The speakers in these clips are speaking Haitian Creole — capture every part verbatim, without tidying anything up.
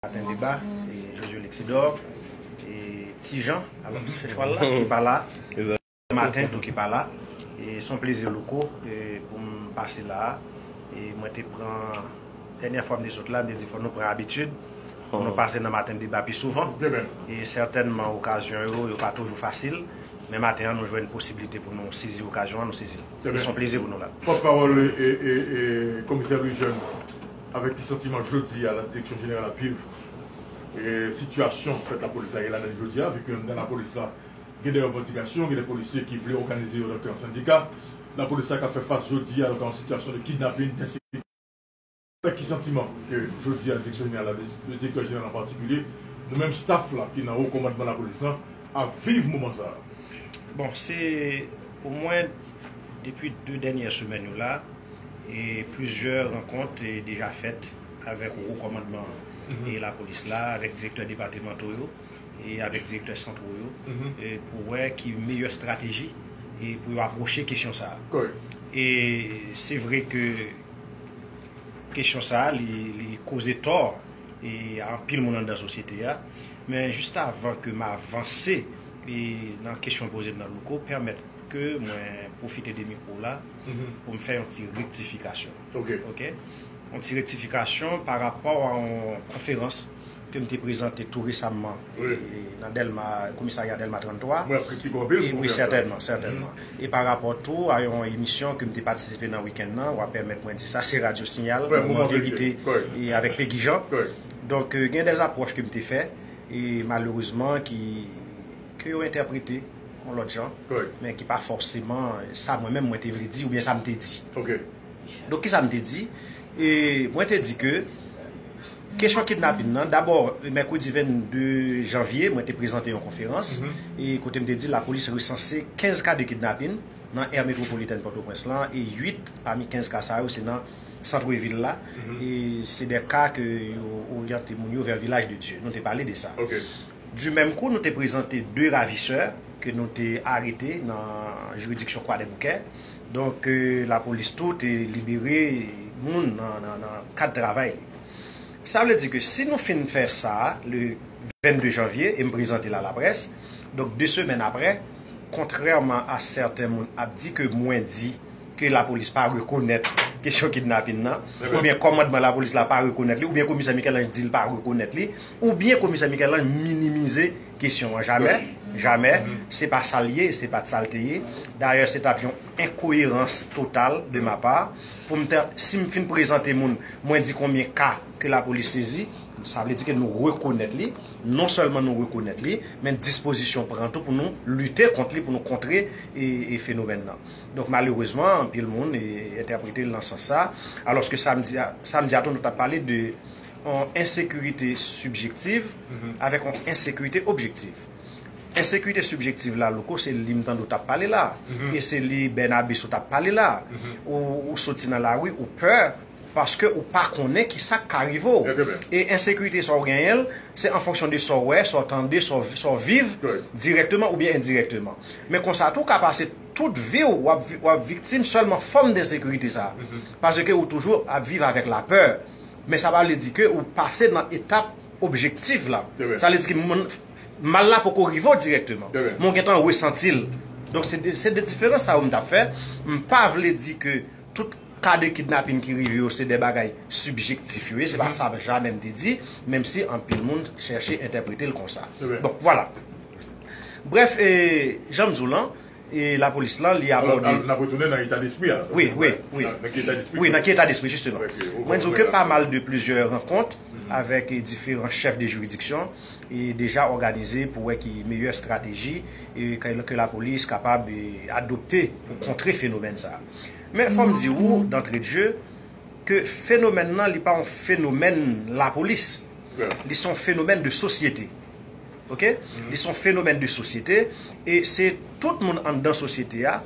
Maten Deba, e Josué Lexidor, e Ti Jan, alò, misye fè chwal la, ki pa la. Maten tou ki pa la. E se yon plezi, Louko, e pou m pase la a. E mwen te pran, dènyè fwa m te sot la, m te di fò nou pran abitid pou nou pase nan Maten Deba pi souvan. E sètènman, okazyon yo, yo pa toujou fasil. Men maten an, nou jwenn posiblite pou nou sezi okazyon an, nou sezi l. E se yon plezi pou nou la. Pòtpawòl e, e, e, e komisè Louis Jeune, avèk ki santiman jodi a la direksyon jeneral ap viv e sitiyasyon fèt lapolis la ye ladan jodi a, vi ke anndan lapolis la gen de revandikasyon, gen de polisye ki vle òganize yo antanke yon sendika. Lapolis la ka fè fas jodi a antanke yon sitiyasyon de kidnapin, densekirite. Avèk ki santiman ke jodi a direksyon jeneral la, direktè jeneral an patikilye, nou menm staff la ki nan wo kòmandman lapolis lan, ap viv moman sa a? Bon, se pou mwen, depi de dènyè semèn yo la, e plizyè rankont e deja fèt avèk wo kòmandman e lapolis la, avèk direktè depatmanto yo e avèk direktè santwo yo, e pou wè ki meyè estrateji e pou yo apwoche kesyon sa a. E se vre ke kesyon sa a, li, li koze tò e a anpil moun anndan sosyete a. Men jis avan ke m avanse e nan kesyon w poze m nan, Louko, pèmèt ke mwen pwofite de mikwo la pou m fè yon ti rektifikasyon. Oke? Yon ti rektifikasyon pa rapò a yon konferans ke m te prezante tou resamman e nan Dèlma, komisarya Dèlma tranntwa. Mwen ap kritike w anpil pou konferans sa. Wi, sètènman, sètènman. E pa rapò tou a yon emisyon ke m te patisipe nan wikenn nan, w ap pèmèt mwen di sa, se Radyo Siyal, Moman Verite e avèk Pegi Jan. Donk, e, gen de apwòch ke m te fè e malerezman ki, ke yo entèprete yon lòt jan, men ki pa fòseman sa mwen menm mwen te vle di oubyen sa m te di. Donk, kisa m te di? E mwen te di ke kesyon kidnapin nan, dabò, mèkredi vennde janvye, mwen te prezante yon konferans e kote m te di lapolis resanse kenz ka de kidnapin nan aire métropolitaine Pòtoprens lan e uit pami kenz ka sa yo se nan sant vil la. E se de ka ke yo oryante moun yo vè Vilaj de Dye. Nou te pale de sa. Du menm kou, nou te prezante de ravisè ke nou te arete nan jiridiksyon Kwadèboukè. Donk, e, lapolis tou te libere moun nan, nan, nan kad travay li. Sa vle di ke si nou fin fè sa, le vennde janvye, e m prezante l a laprès, donk, de semèn apre, kontrèman a sèten moun ap di ke mwen di ke lapolis pa rekonèt kesyon kidnapin nan, oubyen kòmandman lapolis la pa rekonèt li, oubyen komisè Michel-Ange di l pa rekonèt li, oubyen komisè Michel-Ange minimize kesyon an. Jamè, jamè, se pa sa l ye, se pa t sa l te ye. Dayè, se t ap yon enkoyerans total de ma pa. Pou m te, si m fin prezante moun, mwen di konbyen ka ke lapolis sezi, sa vle di ke nou rekonèt li. Non sèlman nou rekonèt li, men dispozisyon pran tou pou nou lite kont li, pou nou kontre e, e fenomèn nan. Donk, malerezman, anpil moun e, entèprete l nan sans sa. Alòske sa m di a, sa m di a tou, nou t ap pale de yon ensekirite sibjektiv avèk yon ensekirite objektiv. Ensekirite sibjektiv la, Louko, se li m tande w t ap pale la. E se li Bènabe sot ap pale la. Ou, ou soti nan lari, ou pè, paske ou pa konnen ki sa k ka rive w. E ensekirite sa w genyen l, se an fonksyon de sa w wè, sa w tande, sa w, sa w viv, dirèkteman oubyen endirèkteman. Men konsa tou, w ka pase tout vi w, w ap vi-, w ap viktim sèlman fòm de ensekirite sa. Paske ou toujou ap viv avèk lapè. Men sa pa vle di ke ou pase nan etap objektif la. Sa vle di ke moun, mal la poko rive w dirèkteman. Men w gentan resanti l. Donk, se de, se de diferans sa yo m t ap fè. M pa vle di ke tout ka de kidnapin ki rive yo, se de bagay sibjektif yo ye. Se pa sa jamè m te di, menm si anpil moun chèche entèprete l konsa. Donk, vwala. Brèf, e, jan m di w lan, e lapolis lan, li abòde. Alò, n ap retounen nan eta despri a. Wi, wi, wi. Nan, nan ki eta despri? Wi, nan ki eta despri, jisteman. Mwen di w ke pa mal de plizyè rankont avèk, e, diferan chèf de jiridiksyon, e deja òganize pou wè ki meyè estrateji, e, ke, ke lapolis kapab, e, adopte pou kontre fenomèn sa a. Men fò m di w, d'entrée de jeu, ke fenomèn nan, li pa yon fenomèn lapolis. Li se yon fenomèn de sosyete. Oke? Li se yon fenomèn de sosyete, e se tout moun anndan sosyete a,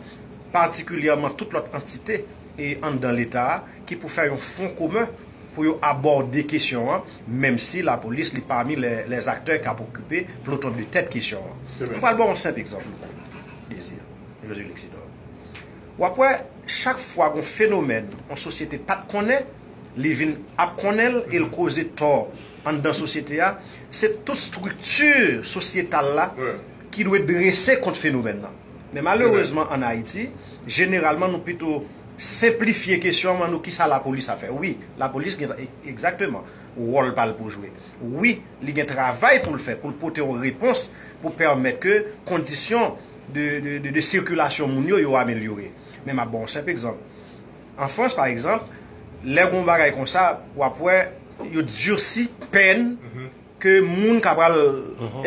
patikilyèman tout lòt antite e anndan Leta a, ki pou fè yon fwon komen pou yo abòde kesyon an, menm si lapolis li pami lè, lè aktè k ap okipe ploton de tèt kesyon an. M pral ba w yon senp egzanp, Désir, Josué Lexidor. W ap wè, chak fwa gon fenomèn yon sosyete pa t konnen, li vin ap konnen l e l koze tò anndan sosyete a, se tout estrikti sosyetal la ki dwe drese kont fenomèn nan. Men malerezman, ann Ayiti, jeneralman, nou pito senplifye kesyon an, nou, kisa lapolis ap fè. Wi, lapolis gen, egzakteman, wòl pa l pou jwe. Wi, li gen travay pou l fè, pou l pote yon repons, pou pèmèt ke kondisyon de, de, de, de sikilasyon moun yo, yo amelyore. Men m ap ba w yon senp egzanp. An Frans, pa egzanp, lè gen yon bagay konsa, w ap wè yo dirsi pèn ke moun ka pral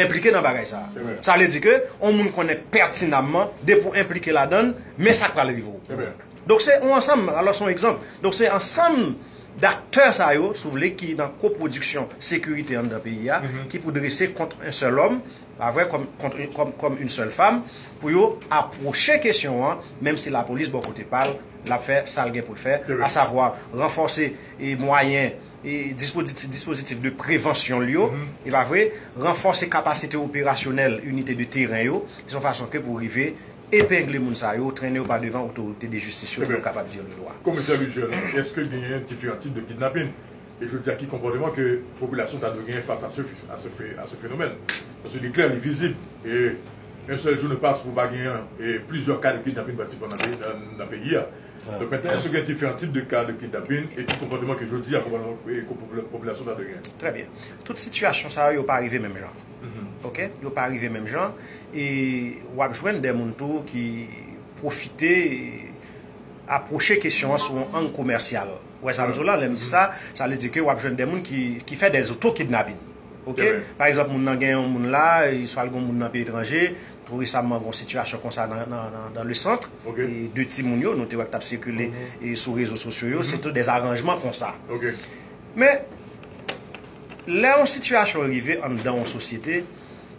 enplike nan bagay sa. Sa vle di ke yon moun konnen pètinamman, depi w enplike ladan l, men sa k pral rive w. Donk, se yon ansanm, alò, se yon egzanp. Donk, se ansanm daktè sa yo, si w vle, ki nan kopwodiksyon sekirite anndan peyi a, ki pou drese kont yon sèl òm, pa vre, kòm, kont, kòm, kòm yon sèl fanm, pou yo apwoche kesyon an, menm si lapolis bò kote pa l, l ap fè sa l gen pou l fè, asavwa ranfòse e mwayen e dispozitif, dispozitif de prevansyon l yo, e pa vre, ranfòse kapasite operasyonèl inite de teren yo, se yon fason ke pou rive epengle moun sa yo, trennen yo pa devan otorite de jistis yo pou yo kapab dire le droit. Komisè Louis Jeune, èske genyen diferan tip de kidnapin? E jodi a, ki konpòteman ke popilasyon ta dwe genyen fas a se, a se fe-, a se fenomèn? Paske li klè, li vizib, e yon sèl jou ne pas pou pa genyen e plizyè ka de kidnapin patisipan nan peyi, nan, nan peyi a. Donk, mentnan, èske gen diferan tip de ka de kidnapin e ki konpòteman ke jodi a popilasyon, e ke popilasyon ta dwe genyen? Trè byen. Tout sitiyasyon sa yo, yo pa rive menm jan. Oke? Yo pa rive menm jan. E w ap jwenn de moun tou ki pwofite apwoche kesyon an sou yon ang komèsyal. Ou wè sa m di w la, lè m di sa, sa vle di ke w ap jwenn de moun ki, ki fè de oto kidnapin. Oke? Pa egzanp, moun nan gen yon moun la, e swa l gen yon moun nan peyi etranje, tou resaman gen yon sitiyasyon konsa nan, nan, nan, nan le sant, e de timoun yo, nou te wè k t ap sikile e sou rezo sosyo yo, se tou de aranjman konsa. Men, lè yon sitiyasyon rive anndan yon sosyete,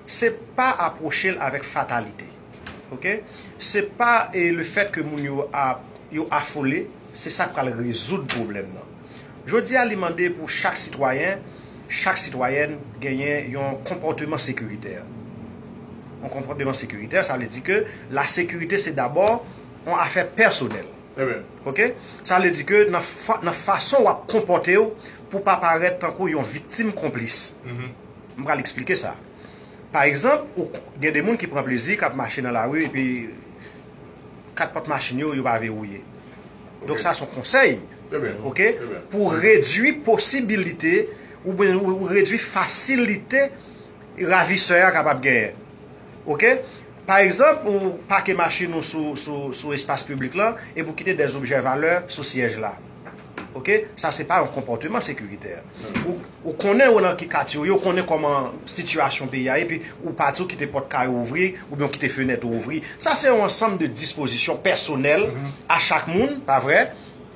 se pa apwoche l avèk fatalite. Oke? Se pa, e, le fèt ke moun yo a, yo afole, se sa k pral rezoud pwoblèm nan. Jodi a, li mande pou chak sitwayen, chak sitwayèn genyen yon konpòteman sekiritè. Yon konpòteman sekiritè, sa vle di ke lasekirite se dabò yon afè pèsonèl. Oke? Sa vle di ke nan fa-, nan fason w ap konpòte w pou pa parèt tankou yon viktim konplis. M pral eksplike sa. Pa egzanp, ou k-, gen de moun ki pran plezi, k ap mache nan lari, epi kat pòt machin yo, yo pa vewouye. Donk, sa se yon konsèy, oke, pou redui posibilite, oubyen ou, ou redui fasilite ravisè a kapab genyen. Oke? Pa egzanp, ou pake machin ou sou, sou, sou espas piblik lan, epi ou kite de objè valè sou syèj la. Oke? Sa se pa yon konpòteman sekiritè. Ou, ou konnen ou nan ki katye ou ye, ou konnen kòman sitiyasyon peyi a ye, epi ou pati, ou kite pòt kay ou ouvri, oubyen ou kite fenèt ou ouvri. Sa se yon ansanm de dispozisyon pèsonèl a chak moun, pa vre,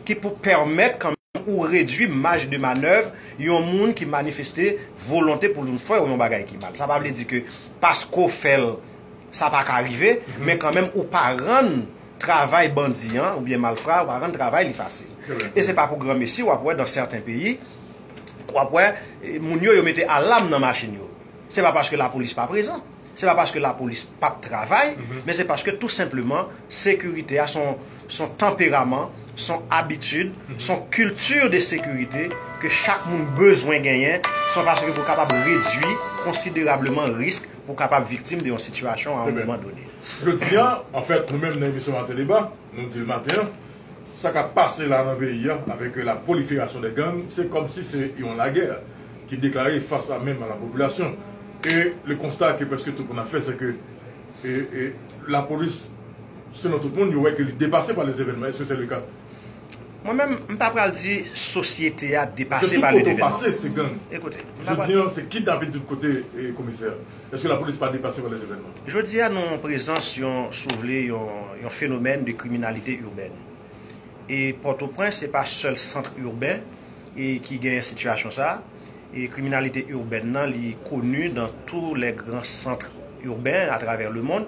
ki pou pèmèt kanmenm ou redui maj de manèv yon moun ki manifeste volonte pou l fè yon bagay ki mal. Sa pa vle di ke paske w fè l, sa pa ka rive, men kanmenm ou pa rann travay bandi an oubyen malfra, ou pa rann travay li fasil. E se pa pou granmesi w ap wè nan sèten peyi, w ap wè, e, moun yo, yo mete alam nan machin yo. Se pa paske lapolis pa prezan, se pa paske lapolis p ap travay, men se paske tou senpleman sekirite a se yon, se yon tanperaman, se yon abitid, se yon kilti de sekirite ke chak moun bezwen genyen, se yon fason ke pou kapab redui konsiderableman risk pou kapab viktim de yon sitiyasyon a yon moman done. Jodi a, anfèt, nou menm nan emisyon Maten Deba, nou di l maten an, sa k ap pase la nan peyi a, avèk la prolifération des gangs, se kòmsi se yon lagè ki deklare fas a menm a la popilasyon. E le constat ke prèske tout moun ap fè, se ke, e, e, lapolis, selon tout moun, yo wè ke li depase pa lezevènman. Èske se le ka? Mwen menm, m pa pral di sosyete a depase pa lezevènman. Se tout kote w pase, se gang. Ekoute, m pa pral... Jodi a, se kidnapin tout kote, e, komisè. Èske lapolis pa depase pa lezevènman? Jodi a, nou an prezans yon, si w vle, yon, yon fenomèn de kriminalite irbèn. E Pòtoprens, se pa sèl sant iben e ki genyen sitiyasyon sa. E kriminalite iben nan, li koni dans tous les grands centres urbains à travers le monde.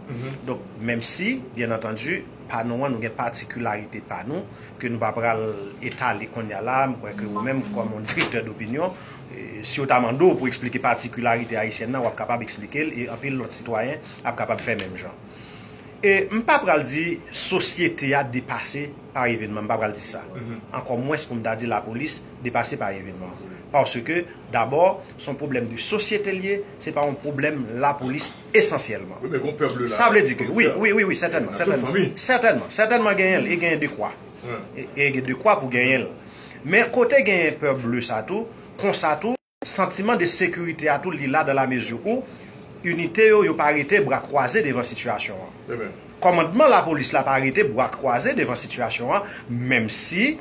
Donk, menm si, byen antandi, pa nou an, nou gen patikilarite pa nou, ke nou pa pral etale kounye a la, m kwè ke ou menm, kòm yon direktè dopinyon, e, si yo ta mande w pou eksplike patikilarite ayisyèn nan, w ap kapab eksplike l, e anpil lòt sitwayen ap kapab fè menm jan. E m pa pral di sosyete a depase pa evènman, m pa pral di sa. Ankò mwens pou m ta di lapolis depase pa evènman. Paske, dabò, se yon pwoblèm de sosyete l ye, se pa yon pwoblèm lapolis esansyèlman. Wi, men gon pè ble la. Sa vle di ke, wi, wi, wi, wi, sètènman, sètènman, sètènman, sètènman genyen l, e genyen dekwa. E, e gen dekwa pou genyen l. Men kote genyen pè ble sa tou, konsa tou, santiman de sekirite a tou, li la dans la mesure où inite yo, yo pa rete bra kwaze devan sitiyasyon an. Kòmandman lapolis la pa rete bra kwaze devan sitiyasyon an, menm si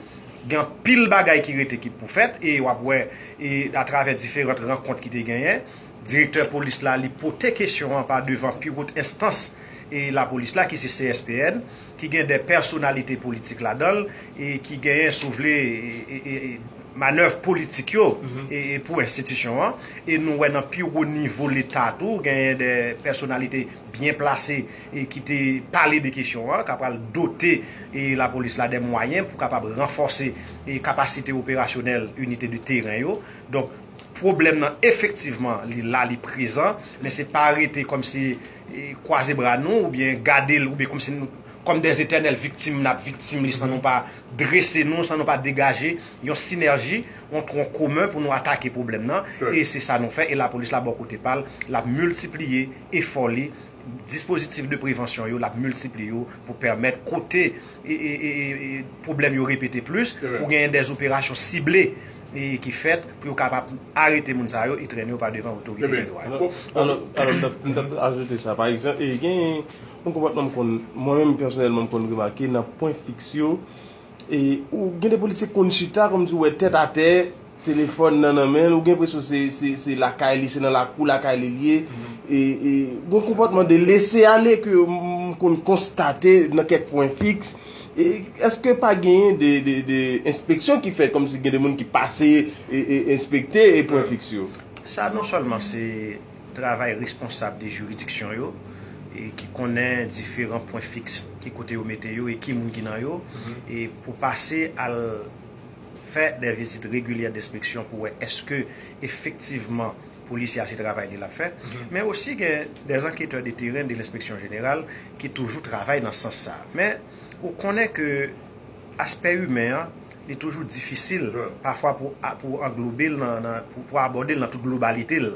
gen anpil bagay ki rete ki pou fèt, e w ap wè, e atravè diferan rankont ki te genyen, direktè polis la, li pote kesyon an pa devan pi wot enstans e lapolis la, ki se C S P N, ki gen de pèsonalite politik ladan l, e ki genyen, si w vle, e, e, e, e, manèv politik yo e, e pou enstitisyon an. E nou wè nan pi wo nivo Leta tou, genyen de pèsonalite byen plase e ki te pale de kesyon an, k ap pral dote e lapolis la de mwayen pou kapab ranfòse e kapasite operasyonèl inite de teren yo. Donk, pwoblèm nan efektivman, li la, li prezan, men se pa rete kòmsi e, kwaze bra nou, oubyen gade l, oubyen kòmsi nou, kòm dèzetènèl viktim, n ap viktim li san nou pa drese nou, san nou pa degaje yon sinèji, yon tron komen pou nou atake pwoblèm nan. E se sa nou fè, e lapolis la bò kote pa l, l ap miltipliye efò li, dispozitif de prevansyon yo, l ap miltipliye yo pou pèmèt kote e, e, e, e, e, pwoblèm yo repete plis, pou genyen de operasyon sible e, ki fèt, pou yo kapab arete moun sa yo e trennen yo pa devan otorite de dwa yo. Alò, alò, m t ap, m t ap ajoute sa. Pa egzanp, e, gen yon konpòtman m konn, mwen menm pèsonèlman m konn remake nan pwen fiks yo, e, ou gen de polisye k konn chita kòmsi w wè tèt atè, telefòn nan nan men l, ou gen enpresyon se, se, se lakay li, se nan lakou lakay li l ye. E, e, gon konpòtman de lese ale ke m, m konn konstate nan kèk pwen fiks. E, èske pa genyen de, de, de enspeksyon ki fèt, kòmsi gen de moun ki pase e, e enspekte e pwen fiks yo? Sa non sèlman se travay responsab de jiridiksyon yo, e ki konnen diferan pwen fiks, ki kote yo mete yo e ki moun ki nan yo, e pou pase al fè de vizit regilyè d enspeksyon pou wè èske efektivman polisye a se travay li l ap fè, men osi gen de anketè de teren de l enspeksyon jeneral ki toujou travay nan sans sa. Men ou konnen ke aspè imen an, li toujou difisil pafwa pou, pou anglobe l, nan, nan, pou, pou abòde l nan tout globalite l.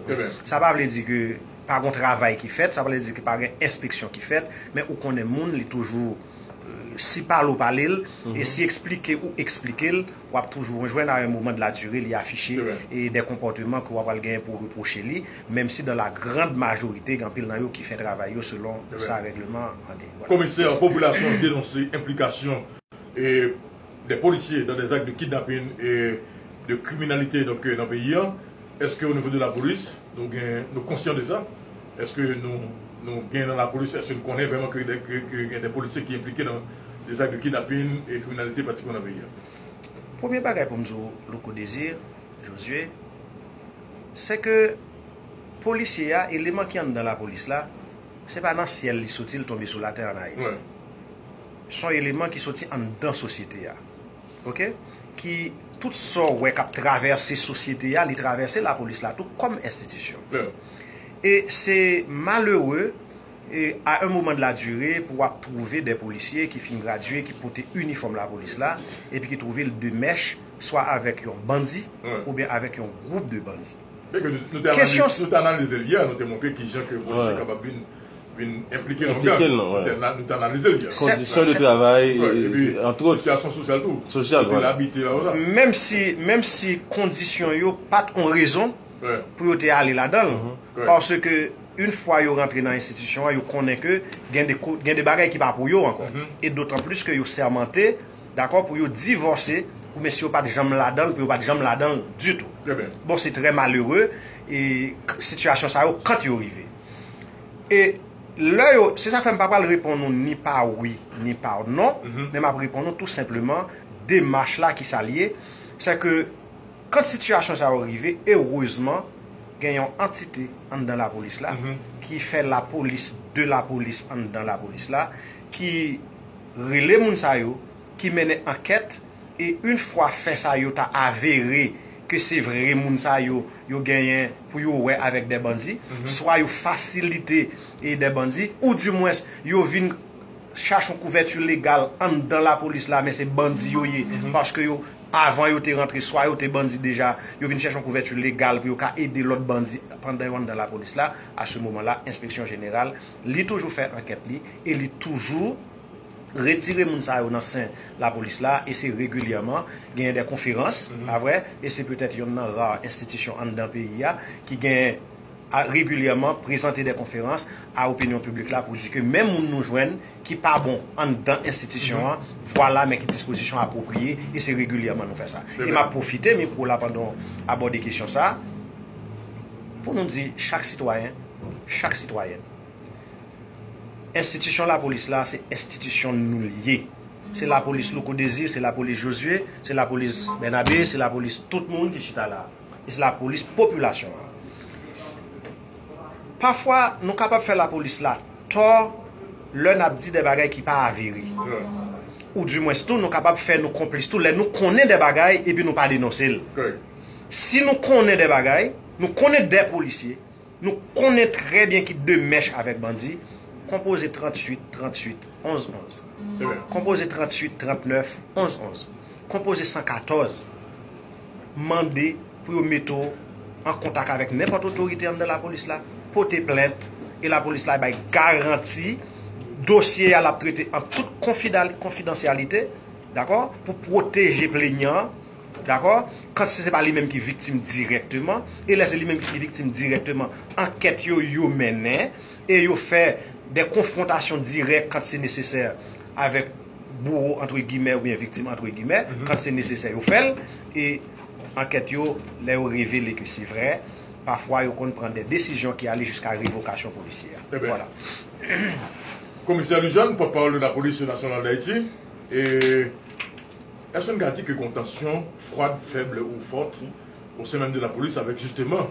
Sa pa vle di ke pa gon travay ki fèt, sa pa vle di ke pa gen enspeksyon ki fèt, men ou konnen moun, li toujou, e, si pale w pale l, e si eksplike ou eksplike l, w ap toujou jwenn a yon moman de la dire li afiche e de konpòteman ke w ap al genyen pou repwoche li, menm si dans la grande majorité gen anpil nan yo ki fè travay yo selon sa règleman mande. Komisè, popilasyon an denonse enplikasyon e, de polisye dans des actes de kidnapping et de criminalité, donc, euh, dans le pays, hein. Est-ce que au niveau de la police, nou gen, nou konsyan de sa? Est-ce que nou, nou gen nan la police, est-ce que nou konnen vrèman ke, ke, ke gen de polisye ki enplike nan de zak de kidnapin e kriminalite pratikman nan peyi a? Premye bagay pou m di w, Louko Désir, Josué, se ke polisye a, eleman ki anndan lapolis la, se pa nan syèl li soti, li tonbe sou latè ann Ayiti. Se yon eleman ki soti anndan sosyete a. Oke? Ki tout sa w wè k ap travèse sosyete a, li travèse lapolis la tou kòm enstitisyon. E se malere, e, à un moment de la durée, pou w ap twouve de polisye ki fin gradye, ki pote inifòm lapolis la, epi ki twouve l de mèch, swa avèk yon bandi, oubyen avèk yon gwoup de bandi. Kesyon. Nou te analize l yè, nou te montre kijan ke polisye kapab vin vin enplike nan gang. Nou te analize l yè. Kondisyon de travay, antwòt. Sitiyasyon sosyal tou. Sosyal, kote l abite la konsa. Menm si, menm si kondisyon yo pa t yon rezon pou yo te ale ladan l. Paske yon fwa yo rantre nan enstitisyon an, yo konnen ke gen de, gen de bagay ki pa pou yo ankò. E dotan plis ke yo sèmante, dakò, pou yo divòse, oubyen si yo pa t janm ladan l, pou yo pa t janm ladan l ditou. Bon, se trè malere, e sitiyasyon sa yo, kan yo rive. E lè yo, se sa k fè m pa pral reponn ou ni pa wi, ni pa non, men m ap reponn ou tou senpleman demach la ki sa l ye, se ke kan sitiyasyon sa yo rive, erezman, gen yon antite anndan lapolis la ki fè lapolis de lapolis anndan lapolis la, ki rele moun sa yo, ki mennen ankèt, e yon fwa fè sa yo ta avere ke se vre moun sa yo, yo genyen pou yo wè avèk de bandi, swa yo fasilite e de bandi, ou dimwens yo vin chache yon kouvèti legal anndan lapolis la, men se bandi yo ye, paske yo, avan yo te rantre, swa yo te bandi deja, yo vin chèche yon kouvèti legal pou yo ka ede lòt bandi pandan yo anndan lapolis la. A se moman la, enspeksyon jeneral, li toujou fè ankèt li, e li toujou retire moun sa yo nan sen lapolis la, e se regilyèman, genyen de konferans, pa vre, e se petèt yonn nan ra enstitisyon anndan peyi a ki genyen a, regilyèman prezante de konferans a opinyon piblik la pou di ke menm moun nou jwenn ki pa bon anndan enstitisyon an, vwala men ki dispozisyon apwopriye, e se regilyèman nou fè sa. E m ap pwofite mikwo la pandan w abòde kesyon sa a, pou nou di chak sitwayen, chak sitwayèn, enstitisyon lapolis la, se enstitisyon nou l ye. Se lapolis Louko Désir, se lapolis Josué, se lapolis Bènabe, se lapolis tout moun ki chita la a. E se lapolis popilasyon an. Pafwa, nou kapab fè lapolis la tò lè n ap di de bagay ki pa avere. Ou dimwens tou, nou kapab fè nou konplis tou lè nou konnen de bagay epi nou pa denonse l. Si nou konnen de bagay, nou konnen de polisye, nou konnen trè byen ki de mèch avèk bandi, konpoze tranntuit, tranntuit, onz, onz. Konpoze tranntuit, trannèf, onz, onz. Konpoze san katòz. Mande pou yo mete w an kontak avèk nenpòt otorite anndan lapolis la, pote plent, e lapolis la bay garanti dosye a l ap trete an tout konfidal-, konfidansyalite, dakò, pou pwoteje plenyan an, dakò, kansi se pa li menm ki viktim dirèkteman, e lè se li menm ki viktim dirèkteman, ankèt yo, yo mennen, e yo fè de konfwontasyon dirèk kansi se nesesè avèk bouwo, antre gimè, oubyen viktim, antre gimè, kansi se nesesè, yo fè l, e ankèt yo, lè yo revele ke se vrè, pafwa yo konn pran de desizyon ki ale jiska revokasyon polisye a. Vwala. Komisè Lujan, pòtpawòl de lapolis nasyonal d Ayiti, e èske n ka di ke gen yon tansyon fwad, fèb ou fòt o sen menm de lapolis avèk jisteman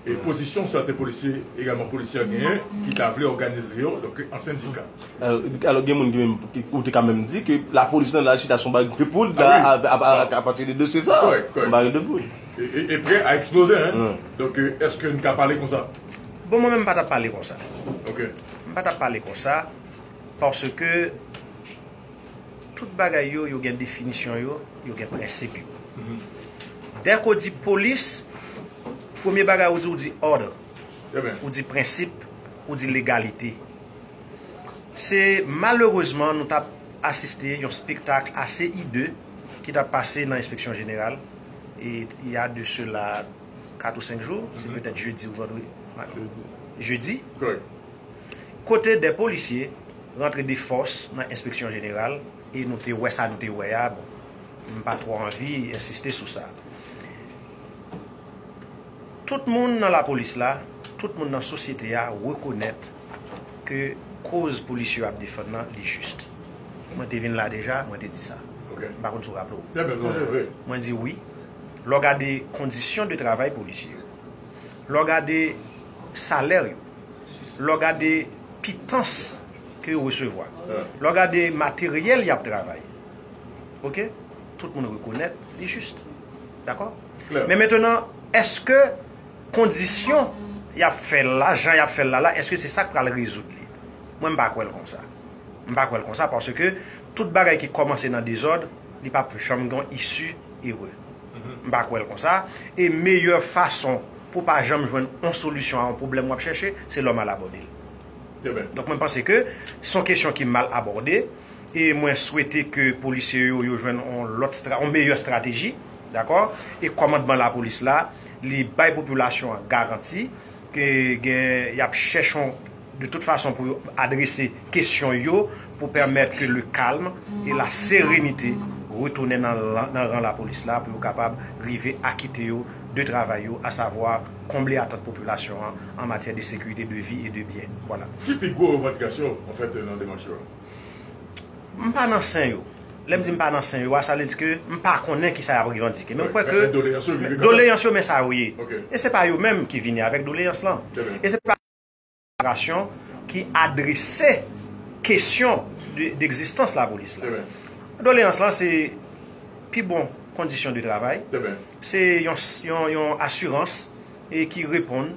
e pozisyon sèten polisye, egalman polisyè genyen, ki ta vle òganize yo donk an sendika? Alò, gen moun ki menm, ou te ka menm di ke lapolis nan la chita sou yon baril de poud la, apati de dosye sa, yon baril de poud. E prè a eksploze, en. Donk, èske n ka pale konsa? Bon, mwen menm m pa t ap pale konsa. Ok. M pa t ap pale konsa, paske tout bagay yo, yo gen definisyon yo, yo gen prensip yo. Dèk ou di polis, premye bagay ou di, ou di òd, ou di prensip, ou di legalite. Se malerezman nou t ap asiste yon spektak ase ide ki t ap pase nan enspeksyon jeneral, e il y a de cela kat ou senk jou, se petèt jedi ou vandredi, jedi, kote de polisye rantre de fòs nan enspeksyon jeneral, e nou te wè sa nou te wè a, bon, m pa twò anvi ensiste sou sa. Tout moun nan lapolis la, tout moun nan sosyete a rekonèt ke koz polisye yo ap defann nan, li jis. Mwen te vin la deja, mwen te di sa. M pa konn si w raple w. Mwen di wi. Lè w gade kondisyon de travay polisye yo, lè w gade salè yo, lè w gade pitans ke yo resevwa, lè w gade materyèl y ap travay, oke, tout moun rekonèt li jis. Dakò? Men mentenan, èske kondisyon y ap fè l la, jan y ap fè l la la, èske se sa k pral rezoud li? Mwen, m pa kwè l konsa. M pa kwè l konsa paske tout bagay ki kòmanse nan dezòd, li p ap janm gen yon isi ere. M pa kwè l konsa. E meyè fason pou w pa janm jwenn yon solisyon a yon pwoblèm w ap chèche, se lè w mal abòde l. Donk, mwen panse ke se yon kesyon ki mal abòde. E mwen swete ke polisye yo, yo jwenn yon lòt, yon meyè estrateji, dakò? E kòmandman lapolis la, li bay popilasyon an garanti ke gen, y ap chèche yon, de tout fason pou yo adrese kesyon yo, pou pèmèt ke le calme et la sérénité retounen nan, nan ran lapolis la, pou yo kapab rive akite yo de travay yo, asavwa konble atant popilasyon an an matyè de sekirite de vi e de byen. Vwala. Ki pi gwo revandikasyon, anfèt, nan demach yo a? M pa nan sen yo. Lè m di m pa nan sen yo a, sa vle di ke m pa konnen kisa y ap revandike. Men m kwè ke doleyans yo, men sa yo ye. E se pa yo menm ki vini avèk doleyans lan. E se pa yon deklarasyon ki adrese kesyon de, degzistans lapolis la. Doleyans lan se pi bon kondisyon de travay. Se yon, yon, yon asirans e ki reponn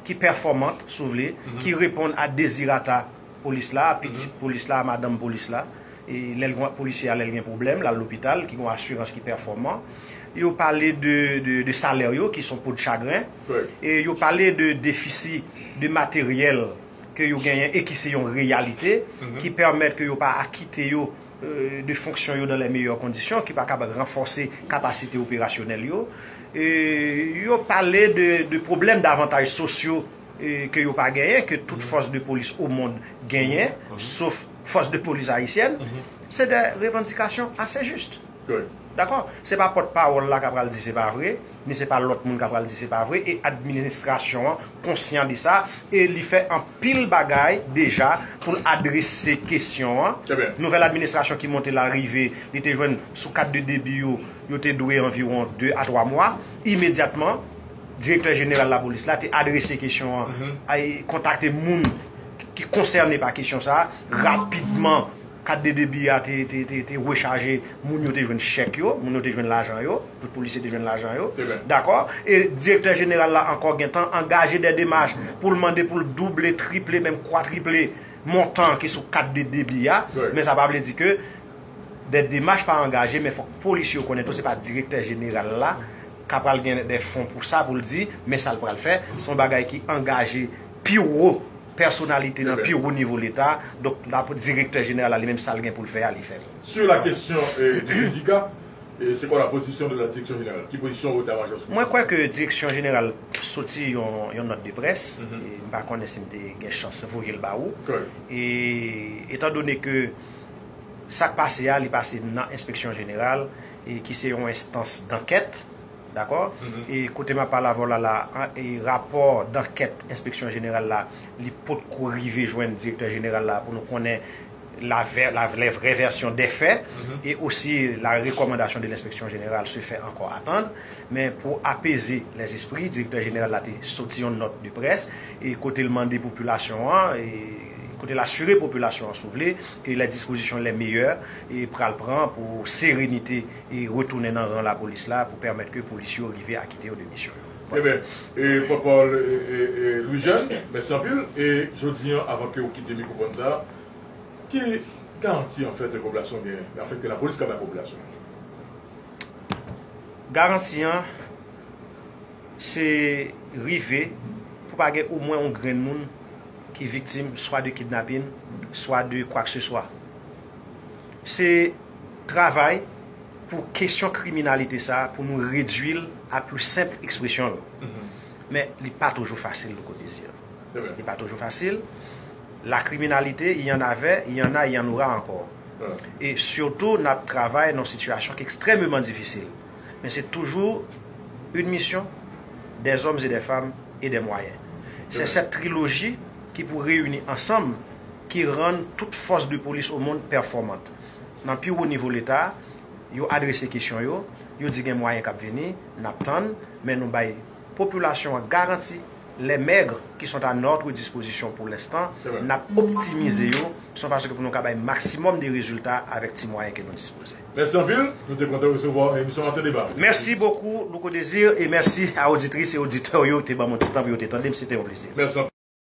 ki pèfòmant, si w vle, ki reponn a dezirata polis la, pitit polis la, madanm polis la. E lè l gen, polisye a, lè l gen pwoblèm, l al lopital, ki gen yon asirans ki pèfòman. Yo pale de, de, de salè yo, ki se yon po de chagren. E yo pale de defisi de materyèl ke yo genyen e ki se yon reyalite, ki pèmèt ke yo pa akite yo, euh, de fonksyon yo dans les meilleures conditions, ki pa kapab ranfòse kapasite operasyonèl yo. E yo pale de, de pwoblèm davantaj sosyo, e ke yo pa genyen, ke tout fòs de polis o mond genyen, sof fòs de polis ayisyèn, se de revandikasyon ase jis. Dakò? Se pa pòtpawòl la k ap pral di se pa vre, ni se pa lòt moun k ap pral di se pa vre, e administrasyon an konsyan de sa, e li fè anpil bagay deja pou l adrese kesyon an. Nouvèl administrasyon ki monte la rive, li te jwenn sou kat de debi yo, yo te dwe anviwon de a twa mwa. Imedyatman, direktè jeneral lapolis la te adrese kesyon an, ay kontakte moun ki konsène pa kesyon sa a. Rapidman, kat de debi a te, te, te, te rechaje, moun yo te jwenn chèk yo, moun yo te jwenn lajan yo, tout polisye te jwenn lajan yo. Dakò? E direktè jeneral la ankò gentan angaje de demach pou l mande pou l double, triple, menm kwatriple montan ki sou kat de debi a. Men sa pa vle di ke de demach pa angaje, men fòk polisye yo konnen tou, se pa direktè jeneral la k ap pral gen de fon pou sa, pou l di, men sa l pral fè. Se yon bagay ki angaje pi wo pèsonalite nan pi wo nivo Leta. Donk, la, direktè jeneral la, li menm, sa l gen pou l fè a, li fè l. Sur la question, euh, du syndicat, euh, c'est quoi la position de la direction générale? Ki pozisyon ou ta majò sou? Mwen kwè ke direksyon jeneral soti yon, yon nòt de près. E m pa konnen si m te gen chans voye l ba ou. E etan done ke sa k pase a, li pase nan enspeksyon jeneral, e ki se yon enstans dankèt, dakò? E kote m ap pale avè w la, la, an, e rapò dankèt enspeksyon jeneral la, li potko rive jwenn direktè jeneral la pou nou konnen la vè-, la, les vraies versions des faits, e osi la recommandation de l'inspection générale se fait encore attendre. Men pou apeze lèzespri, direktè jeneral la te soti yon nòt de près, e kote l mande popilasyon an, e kote l asire popilasyon an, si w vle, ke les dispositions les meilleures e pral pran pou serenite e retounen nan ran lapolis la, pou pèmèt ke polisye yo rive akite yo de misyon yo. Ebyen, e, pòtpawòl, e, e, e, Louis Jeune, mèsi anpil. E jodi an, avan ke w kite mikwofòn sa a, ki garanti, anfèt, popilasyon genyen, anfèt, ke lapolis ka bay popilasyon? Garanti an, se rive pou pa gen omwen yon grenn moun ki viktim swa de kidnapin, swa de kwa ke se swa. Se travay pou kesyon kriminalite sa a, pou nou redui l a pli senp ekspresyon l. Men li pa toujou fasil, Louko Désir. Li pa toujou fasil. La criminalité, il y en avait, il y en a, il y en aura encore. E sitou, n ap travay nan yon sitiyasyon ki ekstrèmeman difisil. Men se toujou une mission, des hommes et des femmes et des moyens. Se cette trilogie ki pou reyini ansanm, ki rann tout fòs de polis o mond pèfòmant. Nan pi wo nivo Leta, yo adrese kesyon yo, yo di gen mwayen k ap vini, n ap tann, men nou bay popilasyon an garanti, les maigres qui sont à notre disposition pour l'instant, n ap optimize yo, se yon fason ke pou nou ka bay maksimòm de rezilta avèk ti mwayen ke nou dispoze. Mèsi anpil, nou te kontan resevwa w nan emisyon Maten Deba. Merci beaucoup, Louko Désir, et merci à auditrices et auditeurs yo ki te ban m yon ti tan pou yo te tande m, se te yon plezi. Mèsi anpil.